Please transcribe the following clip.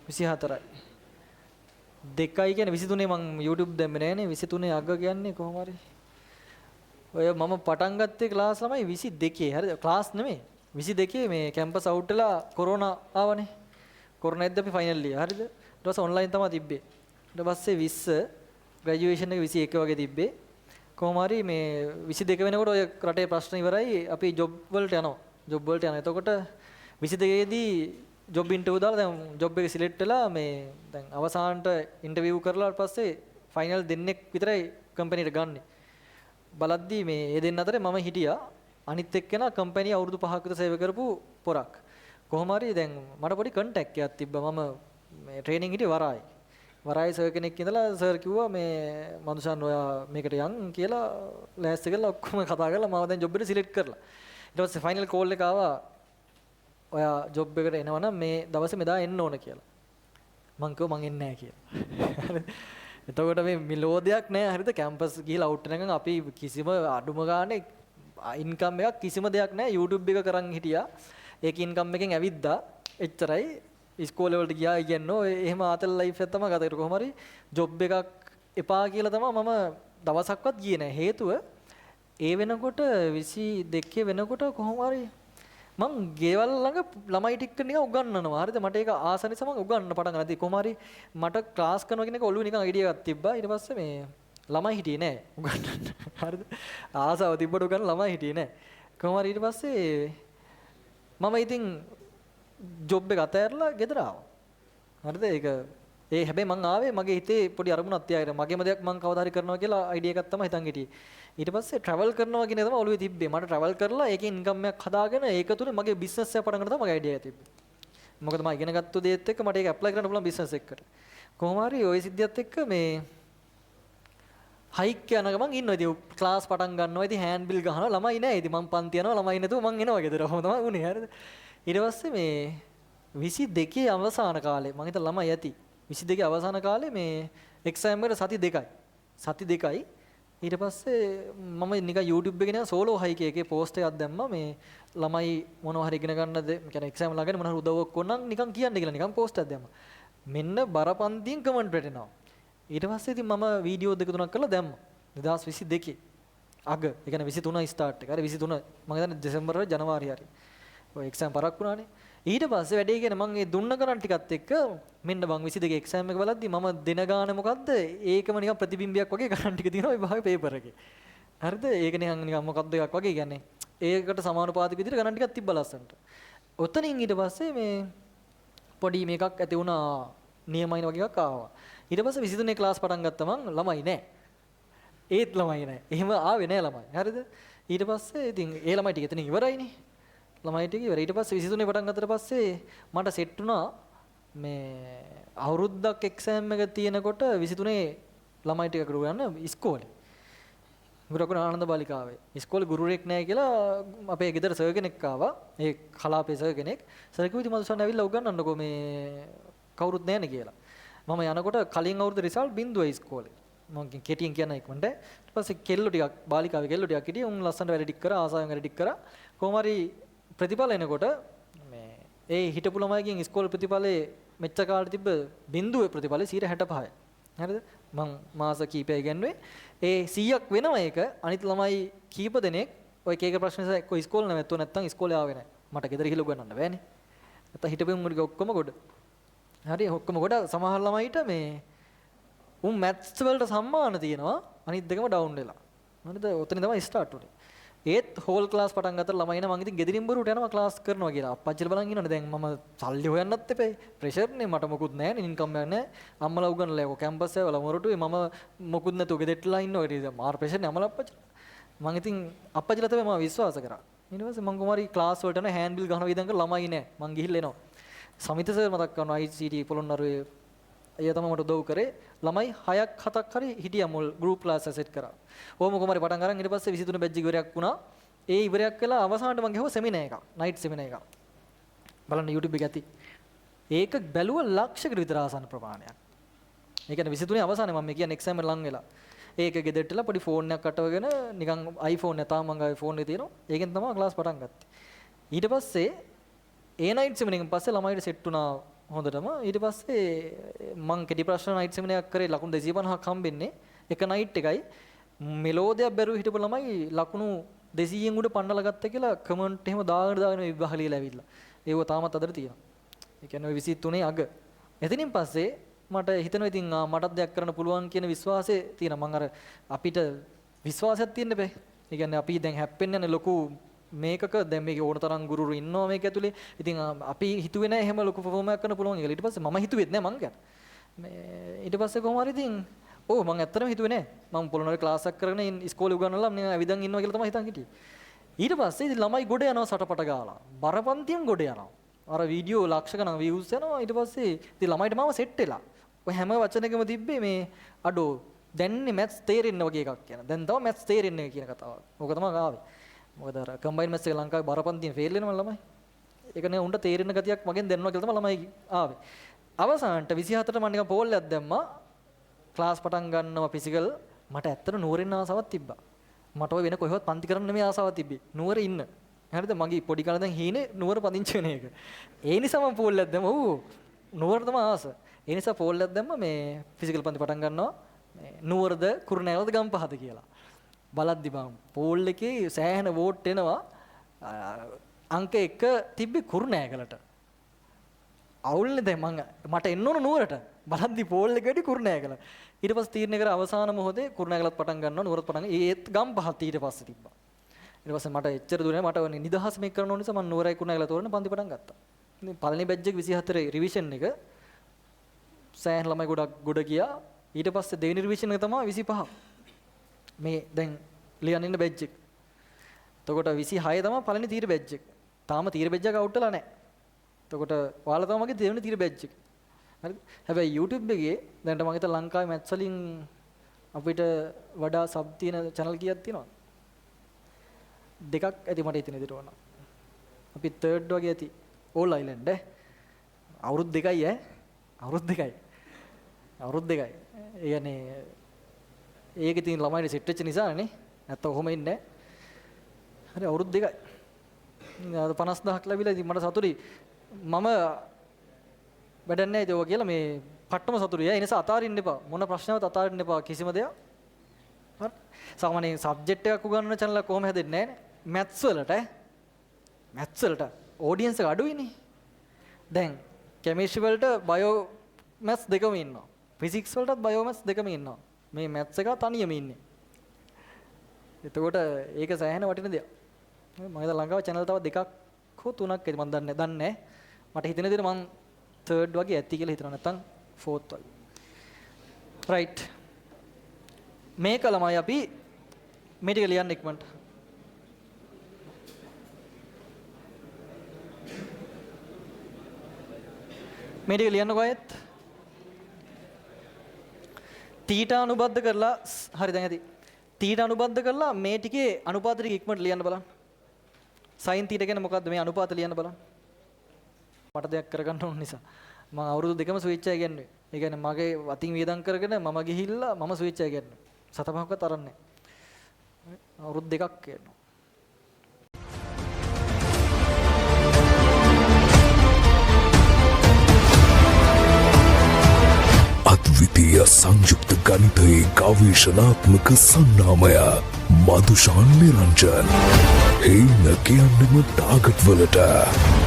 24යි. දෙකයි කියන්නේ 23 මං YouTube දැම්මේ නෑනේ. 23 අග කියන්නේ කොහොම හරි. ඔය මම පටන් ගත්තේ ක්ලාස් ළමයි 22. හරිද? ක්ලාස් නෙමෙයි. 22 මේ කැම්පස් අවුට් වෙලා කොරෝනා ආවනේ. කොරෝනා එද්දි අපි ෆයිනල් ඉයර්. හරිද? ඊට පස්සේ ඔන්ලයින් තමයි තිබ්බේ. ඊට පස්සේ 20 ග්‍රැජුවේෂන් එක 21 වගේ තිබ්බේ. කොහොම හරි මේ 22 වෙනකොට ඔය රටේ ප්‍රශ්න ඉවරයි, අපි ජොබ් වලට යනවා. ජොබ් වලට යනවා. එතකොට 22 දී ජොබ් ඉන්ටර්විව් දාලා දැන් ජොබ් එක සිලෙක්ට් වෙලා මේ දැන් අවසානට ඉන්ටර්විව් කරලා පස්සේ ෆයිනල් දෙන්නෙක් විතරයි කම්පැනිට ගන්නෙ. බලද්දී මේ ඒ දෙන්න අතරේ මම හිටියා. අනිත් එක්කෙනා කම්පැනි අවුරුදු 5ක් විතර සේවය කරපු පොරක්. කොහොම හරි දැන් මට පොඩි කන්ටැක්ට් එකක් තිබ්බා. මම මේ ට්‍රේනින් හිටියේ වරායි. වරායි සර් කෙනෙක් ඉඳලා සර් කිව්වා මේ මදුෂාන් ඔයා මේකට යන් කියලා ලෑස්ති කරලා ඔක්කොම කතා කරලා මාව දැන් ජොබ් එකට සිලෙක්ට් කරලා. ඊට පස්සේ ෆයිනල් කෝල් එක ආවා, ඔයා ජොබ් එකට එනවා නම් මේ දවසේ මෙදා එන්න ඕන කියලා. මං කිව්වා මං එන්නේ නැහැ කියලා. එතකොට මේ මිලෝ දෙයක් නෑ, හරිද? කැම්පස් ගිහලා අවුට් වෙනකන් අපි කිසිම අඩුම ගානේ ඉන්කම් එකක් කිසිම දෙයක් නෑ. YouTube එක කරන් හිටියා. ඒක ඉන්කම් එකෙන් ඇවිද්දා. එච්චරයි. ඉස්කෝලේ වලට ගියා ඉගෙනනෝ. එහෙම ආතල් ලයිෆ් එකක් තමයි ගත කරේ. කොහොම හරි ජොබ් එකක් එපා කියලා තමයි මම දවසක්වත් ගියේ නෑ. හේතුව ඒ වෙනකොට 22 වෙනකොට කොහොම හරි මං ගෙවල් ළඟ ළමයි ටික නිකන් උගන්වනවා. හරිද? මට ඒක ආස නිසා මං උගන්වන්න පටන් ගත්තා. ඉතින් කොහොම හරි මට ක්ලාස් කරනවා කියන එක ඔළුවේ නිකන් අයිඩියා එකක් තිබ්බා. ඊට පස්සේ මේ ළමයි හිටියේ නෑ උගන්වන්න. හරිද? ආසාව තිබ්බට උගන්වන්න ළමයි හිටියේ නෑ. කොහොම හරි ඊට පස්සේ මම ඉතින් ජොබ් එක අතෑරලා ගෙදර ආවා. හරිද? ඒක ඒ හැබැයි මං ආවේ මගේ හිතේ පොඩි අරමුණක් තියාගෙන මගේම දෙයක් මං කවදා හරි කරනවා කියලා අයිඩියා එකක් තමයි හිතන් හිටියේ. ඊට පස්සේ ට්‍රැවල් කරනවා කියන එක තමයි ඔළුවේ තිබ්බේ. මට ට්‍රැවල් කරලා ඒකෙන් ඉන්කම් එකක් හදාගෙන ඒක තුළ මගේ බිස්නස් එක පටන් ගන්න තමයි මගේ අයිඩියා එක තිබ්බේ. මොකද මම ඉගෙන ගත්ත දේත් එක්ක මට ඒක ඇප්ලයි කරන්න පුළුවන් බිස්නස් එකකට. කොහොම හරි ඔය සිද්ධියත් එක්ක මේ හයික් යන ගමන් ඉන්නවා. ඉතින් ක්ලාස් පටන් ගන්නවා. ඉතින් හෑන්ඩ් බිල් ගහනවා. ළමයි නෑ. ඉතින් මං පන්ති යනවා. ළමයි නැතුව මං එනවා ගෙදර. ඔහොම තමයි වුනේ. හරිද? ඊට පස්සේ මේ 22 අවසාන කාලේ මං හිතා ළමයි ඇති. 22 අවසාන කාලේ මේ එක්සෑම් එකට සති දෙකයි. සති දෙකයි. ඊට පස්සේ මම නිකන් YouTube එකේ නිකන් සෝලෝ හයික් එකේ පෝස්ට් එකක් දැම්මා, මේ ළමයි මොනවා හරි ඉගෙන ගන්නද, කියන්නේ එක්සෑම් ළඟනේ මොනවා හරි උදව්වක් ඕන නම් නිකන් කියන්න කියලා නිකන් පෝස්ට් එකක් දැම්මා. මෙන්න බරපන්තියෙන් කමෙන්ට් වැටෙනවා. ඊට පස්සේ ඉතින් මම වීඩියෝ දෙක තුනක් කරලා දැම්මා. 2022 අග, ඒ කියන්නේ 23 ස්ටාර්ට් එක. හරි, 23 මම හිතන්නේ දෙසැම්බර් හරි ජනවාරි හරි. ඔය එක්සෑම් පරක් වුණානේ. ඊට පස්සේ වැඩේ කියන්නේ මං ඒ දුන්න ගණන් ටිකත් එක්ක මෙන්න මං 22 එක්සෑම් එක බලද්දි මම දෙන ගාන මොකද්ද, ඒකම නිකන් ප්‍රතිබිම්බයක් වගේ ගණන් ටික තියෙනවා විභාග පේපර් එකේ. හරිද? ඒක නිකන් නිකන් මොකද්ද එකක් වගේ, කියන්නේ ඒකට සමානුපාතික විදිහට ගණන් ටිකක් තිබ්බ ලස්සනට. ඔතනින් ඊට පස්සේ මේ පොඩි මේකක් ඇති වුණා, නියමයින වගේ එකක් ආවා. ඊට පස්සේ 23 ක්ලාස් පටන් ගත්තා මං, ළමයි නෑ. ඒත් ළමයි නෑ. එහෙම ආවේ නෑ ළමයි. හරිද? ඊට පස්සේ ඉතින් ඒ ළමයි ටික එතනින් ඉවරයිනේ. ළමයි ටික ඉවරයි. ඊට පස්සේ 23 පටන් ගත්තට පස්සේ මට සෙට් වුණා මේ අවුරුද්දක් එක්සෑම් එක තියෙනකොට 23 ළමයි ටික ගුරු ගන්න ඉස්කෝලේ. ගුරුකුල ආනන්ද බාලිකාවේ. ඉස්කෝලේ ගුරුවරයෙක් නෑ කියලා අපේ ගෙදර සර් කෙනෙක් ආවා. ඒ කලාපේ සර් කෙනෙක්. සර් කිව්වා ඉතින් මදුෂාන් ඇවිල්ලා උගන්වන්නකෝ, මේ කවුරුත් නෑනේ කියලා. මම යනකොට කලින් අවුරුද්ද රිසල්ට් බිඳුවයි ඉස්කෝලේ. මම කෙටියෙන් කියන්න ඉක්මනට. ඊට පස්සේ කෙල්ලෝ ටිකක්, බාලිකාවේ කෙල්ලෝ ටිකක් හිටියේ. උන් ලස්සනට වැඩ ටික කරා, ආසාවෙන් වැඩ ටික කරා. කොහොම හරි ප්‍රතිඵල එනකොට මේ ඒ හිටපු ළමයිගෙන් ඉස්කෝලේ ප්‍රතිඵලේ මෙච්චර කාලෙ තිබ්බ බිඳුවේ ප්‍රතිඵලේ 65යි. හරිද? මං මාස කීපයක් ඉගෙනුවේ. ඒ 100ක් වෙනවා ඒක. අනිත් ළමයි කීප දෙනෙක් ඔය එක එක ප්‍රශ්න නිසා එක්ක ඉස්කෝලේ නැවැත්තුවා, නැත්තම් ඉස්කෝලේ ආවේ නැහැ. මට ගෙදර ගිහලා උගන්වන්න බෑනේ. නැත්තම් හිටපු උන් ටික ඔක්කොම ගොඩ. හරි, ඔක්කොම ගොඩ. සමහර ළමයිට මේ උන් මැත්ස් වලට සම්මාන තියෙනවා. අනිත් දෙකම ඩවුන් වෙලා. හරිද? ඔතන තමයි ස්ටාර්ට් උනේ. ඒත් හෝල් ක්ලාස් පටන් ගත්තට ළමයි නෑ. මං ඉතින් ගෙදරින් බොරුවට යනවා ක්ලාස් කරනවා කියලා. අප්පච්චිලා බලන් ඉන්නවනේ දැන් මම සල්ලි හොයන්නත් එපේ. ප්‍රෙෂර් නේ, මට මොකුත් නෑනේ, ඉන්කම් එකක් නෑ. අම්මලා උගන්වලා ඒක කැම්පස් එකවල මොරටුවේ මම මොකුත් නැතුව ගෙදරටලා ඉන්නවා. ඊට මාර ප්‍රෙෂර් නේ අම්මලා අප්පච්චිලා. මං ඉතින් අප්පච්චිලා තමයි මම විශ්වාස කරා. ඊට පස්සේ මං කොහොම හරි ක්ලාස් වලට යන හෑන්ඩ් බිල් ගහන විදිහට ළමයි නෑ. මං ගිහිල්ලා එනවා. සමිත සර් මතක් කරනවා, ICT පොළොන්නරුවේ අයියා තමයි මට උදව් කරේ. ළමයි 6ක් 7ක් හරි හිටියා මුල් ගෲප් ක්ලාස් එක සෙට් කරා. ඔහොම කොහොම හරි පටන් අරන් ඊට පස්සේ 23 බැච් එක ඉවරයක් වුණා. ඒ ඉවරයක් වෙලා අවසානට මං ගැහුවා සෙමිනාර් එකක්. නයිට් සෙමිනාර් එකක්. බලන්න YouTube එක ඇති. ඒක බැලුව ලක්ෂයකට විතර ආසන්න ප්‍රමාණයක්. ඒ කියන්නේ 23 අවසානයේ මම මේ කියන්නේ එක්සෑම් එක ලං වෙලා. ඒක ගෙදරටලා පොඩි ෆෝන් එකක් අටවගෙන නිකන් iPhone එක, තාම මං ගාවේ ෆෝන් එක තියෙනවා. ඒකෙන් තමයි ක්ලාස් පටන් ගත්තේ. ඊට පස්සේ ඒ නයිට් සෙමිනාර් එකෙන් පස්සේ ළමයිට සෙට් වුණා. හොඳටම. ඊට පස්සේ මං කෙටි ප්‍රශ්න නයිට් සෙමිනාර් එකක් කරේ, ලකුණු 250ක් හම්බෙන්නේ එක නයිට් එකයි. මෙලෝ දෙයක් බැරුව හිටපු ළමයි ලකුණු 200න් උඩ පන්නලා ගත්ත කියලා කමෙන්ට් එහෙම දාගෙන දාගෙන මේ විභාග ලියලා ඇවිල්ලා. ඒව තාමත් අදට තියෙනවා. ඒ කියන්නේ ඔය 23 අග. එතනින් පස්සේ මට හිතෙනවා ඉතින් මටත් දෙයක් කරන්න පුළුවන් කියන විශ්වාසය තියෙනවා. මං අර අපිට විශ්වාසයක් තියෙන්න බෑ. ඒ කියන්නේ අපි දැන් හැප්පෙන්න යන ලොකු මේකක දැන් මේකේ ඕන තරම් ගුරුවරු ඉන්නවා මේක ඇතුලේ. ඉතින් අපි හිතුවේ නෑ එහෙම ලොකු පර්ෆෝම් එකක් කරන්න පුළුවන් කියලා. ඊට පස්සේ මම හිතුවෙත් නෑ මං ගැන. මේ ඊට පස්සේ කොහොම හරි ඉතින් ඔව් මං ඇත්තටම හිතුවේ නෑ. මං පොළොන්නරුවේ ක්ලාස් එකක් කරගෙන ඉස්කෝලේ උගන්වලා මම ඇවිදන් ඉන්නවා කියලා තමයි හිතන් හිටියේ. ඊට පස්සේ ඉතින් ළමයි ගොඩ යනවා සටපට ගාලා. බරපන්තියෙන් ගොඩ යනවා. අර වීඩියෝ ලක්ෂ ගණන් වීව්ස් යනවා. ඊට පස්සේ ඉතින් ළමයිට මාව සෙට් වෙලා. ඔය හැම වචනයකම තිබ්බේ මේ අඩෝ දැන්නේ මැත්ස් තේරෙන්න වගේ එකක් කියන. දැන් තව මැත්ස් තේරෙන්නේ කියන කතාවක්. ඕක තමයි ආවේ. මොකද අර කම්බයින් මැත්ස් එක ලංකාවේ බරපන්තියෙන් ෆේල් වෙනවා ළමයි. ඒක නේ උන්ට තේරෙන ගතියක් මගෙන් දැනුණා කියලා තමයි ළමයි ආවේ. අවසානට 24ට මම නිකන් පෝල් එකක් දැම්මා. ක්ලාස් පටන් ගන්නවා ෆිසිකල්. මට ඇත්තට නුවර ඉන්න ආසාවක් තිබ්බා. මට ඔය වෙන කොහෙවත් පන්ති කරන්න නෙමෙයි ආසාවක් තිබ්බේ. නුවර ඉන්න. හරිද? මගේ පොඩි කාලේ දැන් හීනේ නුවර පදිංචි වෙන එක. ඒ නිසා මම පෝල් එකක් දැම්මා. ඔව් නුවර තමයි ආස. ඒ නිසා පෝල් එකක් දැම්මා මේ ෆිසිකල් පන්ති පටන් ගන්නවා. මේ නුවරද කුරුණෑගලද ගම්පහද කියලා. බලද්දි බං පෝල් එකේ සෑහෙන වෝට් එනවා. අංක 1 තිබ්බේ කුරුණෑගලට. අවුල්නේ දැන් මං මට එන්න ඕන නුවරට. බලද්දි පෝල් එක වැඩි කුරුණෑගල. ඊට පස්සේ තීරණය කර අවසාන මොහොතේ කුරුණෑගලත් පටන් ගන්නවා නුවරත් පටන් ගන්නවා. ඒත් ගම්පහත් ඊට පස්සේ තිබ්බා. ඊට පස්සේ මට එච්චර දුර නෑ, මට ඕනේ නිදහස මේක කරන්න ඕන නිසා මං නුවරයි කුරුණෑගල තෝරන පන්ති පටන් ගත්තා. ඉතින් පළවෙනි බැච් එක 24 රිවිෂන් එක සෑහෙන ළමයි ගොඩක් ගොඩ ගියා. ඊට පස්සේ දෙවෙනි රිවිෂන් එක තමයි 25. මේ දැන් ලියන්න ඉන්න බැච් එක. එතකොට 26 තමයි පළවෙනි තීර බැච් එක. තාම තීර බැච් එක අවුට් වෙලා නැහැ. එතකොට ඔයාලා තමයි මගේ දෙවෙනි තීර බැච් එක. හරිද? හැබැයි YouTube එකේ දැනට මම හිතා ලංකාවේ මැත්ස් වලින් අපිට වඩා සබ් තියෙන චැනල් කීයක් තියෙනවද? දෙකක් ඇති මට හිතෙන විදිහට ඕන. අපි තර්ඩ් වගේ ඇති. ඕල් අයිලන්ඩ් ඈ. අවුරුදු දෙකයි ඈ. අවුරුදු දෙකයි. අවුරුදු දෙකයි. ඒ කියන්නේ ඒක ඉතින් ළමයිට සෙට් වෙච්ච නිසා නේ. නැත්තම් ඔහොම ඉන්නේ නෑ. හරි අවුරුදු දෙකයි. අද 50000ක් ලැබිලා ඉතින් මට සතුටුයි. මම වැඩක් නෑ ඉතින් ඔය කියලා මේ පට්ටම සතුටුයි. ඒ නිසා අතාරින්න එපා. මොන ප්‍රශ්නවත් අතාරින්න එපා කිසිම දෙයක්. හරි. සාමාන්‍යයෙන් සබ්ජෙක්ට් එකක් උගන්වන චැනල් එකක් කොහොම හැදෙන්නේ නෑනේ. මැත්ස් වලට ඈ. මැත්ස් වලට ඔඩියන්ස් එක අඩුයිනේ. දැන් කෙමිස්ට්‍රි වලට බයෝ මැත්ස් දෙකම ඉන්නවා. ෆිසික්ස් වලටත් බයෝ මැත්ස් දෙකම ඉන්නවා. මේ මැත්ස් එක තනියම ඉන්නේ. එතකොට ඒක සෑහෙන වටින දෙයක්. මම හිතා ලංකාවේ චැනල් තව දෙකක් හෝ තුනක් ඇති මම දන්නේ නැහැ. මට හිතෙන විදිහට මං තර්ඩ් වගේ ඇති කියලා හිතනවා, නැත්තම් ෆෝර්ත් වගේ. රයිට්. මේක ළමයි අපි මේ ටික ලියන්න ඉක්මනට. මේ ටික ලියන්නකෝ අයත්. තීටා අනුබද්ධ කරලා හරි දැන් ඇති. තීටා අනුබද්ධ කරලා මේ ටිකේ අනුපාත ටික ඉක්මනට ලියන්න බලන්න. සයින් තීටා කියන්නේ මොකද්ද? මේ අනුපාත ලියන්න බලන්න. මට දෙයක් කරගන්න ඕන නිසා. මම අවුරුදු දෙකම ස්විච් එක ගැන්නුවේ. ඒ කියන්නේ මගේ අතින් වියදම් කරගෙන මම ගිහිල්ලා මම ස්විච් එක ගැන්නුවේ. සත පහක්වත් අරන් නැහැ. අවුරුදු දෙකක් කියනවා. අද්විතීය සංයුක්ත ගණිතයේ ගවේෂණාත්මක සන්නාමය මදුෂාන් නිරංජන්. හේන කියන්නෙම ටාගට් වලට.